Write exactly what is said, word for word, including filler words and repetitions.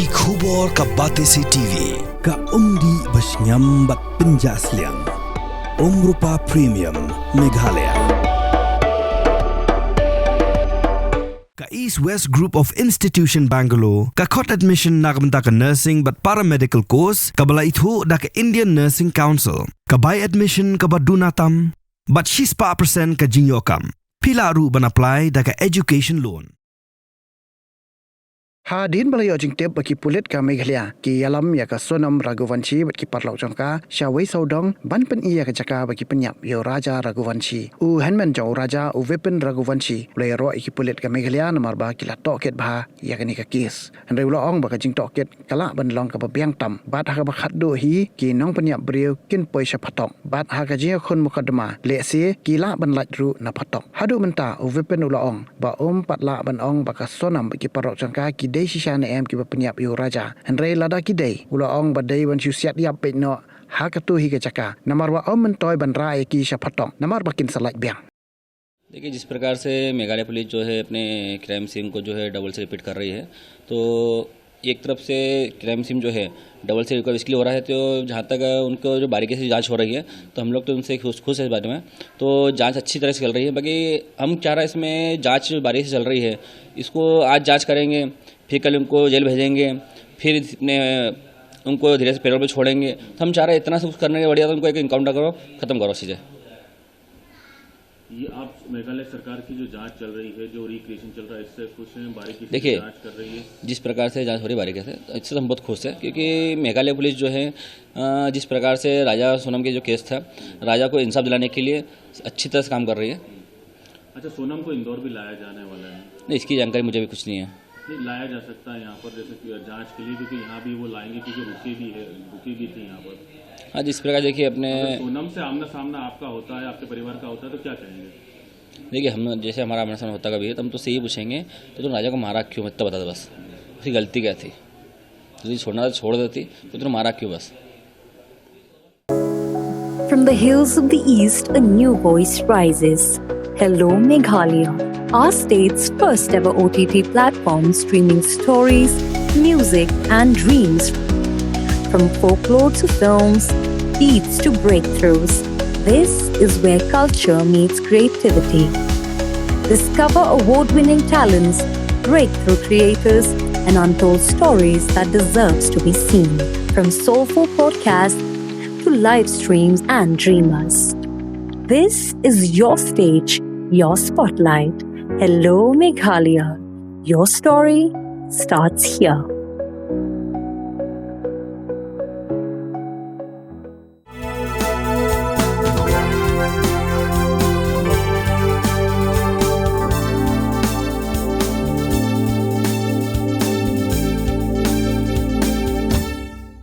Ki khubor ka Batesi T V, ka umdih ba shngiam bad pynjah sliang. Umrupa Premium, Meghalaya. Ka East West Group of Institution Bangalore ka khot admission na ka bynta ka nursing bad paramedical course kaba la ithuh da ka Indian Nursing Council. Ka bai admission kaba duna tam bad shispah percent ka jingïoh kam. Phi lah ruh ban apply da ka education loan. Hadien ba la ïoh jingtip ba ki pulit ka Meghalaya ki ïalam ïa ka Sonam Raghuvanshi bad ki paralok jong ka sha Wei Sawdong ban pyni ïa ka jaka ba ki pynïap ïa u Raja Raghuvanshi, u hynmen jong u Raja, u Vipin Raghuvanshi, u la ïaroh ïa ki pulit ka Meghalaya namar ba ki la tohkit bha ïa kane ka kes. Hynrei u la ong ba ka jingtohkit ka lah ban long kaba biang tam bad ha kaba khatduh hi ki nongpynïap briew kin poi sha phatok bad ha ka jingïakhun mukotduma lehse ki lah ban lait ruh na phatok. Haduh mynta u Vipin u la ong ba um pat lah ban ong ba ka Sonam bad ki paralok jong ka ki dei shisha ne em kiba pynïap ïa u Raja. Hynrei lada ki dei, u la ong ba dei ban shu siat ïap peit noh ha katu hi ka jaka namar ba um myntoi ban rah ïa ki sha phatok namar ba kin sa lait biang. देखिए, जिस प्रकार से मेघालय पुलिस जो है अपने क्राइम सीन को जो है डबल से रिपीट कर रही है, तो एक तरफ से क्राइम सीन जो है डबल से रिकवर इसलिए हो रहा है, तो जहाँ तक उनको जो बारीकी से जांच हो रही है, तो हम लोग तो उनसे खुश खुश है इस बारे में। तो जांच अच्छी तरह से चल रही है। बाकी हम चाह रहे हैं इसमें जांच बारीकी से चल रही है, इसको आज जांच करेंगे, फिर कल उनको जेल भेजेंगे, फिर इतने उनको धीरे से पैरोल पे छोड़ेंगे। तो हम चाह रहे हैं इतना सब कुछ करने के बढ़िया तो उनको एक इनकाउंटर करो, ख़त्म करो चीज़ें। ये आप मेघालय सरकार की जो जांच चल रही है, जो रिक्रिएशन चल रहा है, इससे खुश हैं? बारीकी से देखिए, जांच कर रही है? जिस प्रकार से जांच हो रही है बारीकी से, इससे तो हम बहुत खुश हैं, क्योंकि मेघालय पुलिस जो है, अ, जिस प्रकार से राजा सोनम के जो केस था, राजा को इंसाफ दिलाने के लिए अच्छी तरह से काम कर रही है। अच्छा, सोनम को इंदौर भी लाया जाने वाला है? नहीं, इसकी जानकारी मुझे भी कुछ नहीं है। नहीं, लाया जा सकता है यहाँ पर, जैसे कि जांच के लिए, क्योंकि यहाँ भी वो लाएंगे, क्योंकि रुके भी है, रुके भी थे यहाँ पर। हाँ, जिस प्रकार देखिए अपने अगर सोनम से आमना सामना आपका होता है, आपके परिवार का होता है, तो क्या कहेंगे? देखिए, हम, जैसे हमारा आमना सामना होता कभी है, तो हम तो उससे यही पूछेंगे, तो तुम राजा को मारा क्यों, इतना बता दो बस, उसकी गलती क्या थी? यदि छोड़ना था, छोड़ देती, तो तुम मारा क्यों बस? From the hills of the East, a new voice rises. Hello, Meghalaya, our state's first ever O T T platform streaming stories, music, and dreams. From folklore to films, beats to breakthroughs, this is where culture meets creativity. Discover award winning talents, breakthrough creators, and untold stories that deserves to be seen. From soulful podcasts to live streams and dreamers. This is your stage, your spotlight. Hello, Meghalaya. Your story starts here.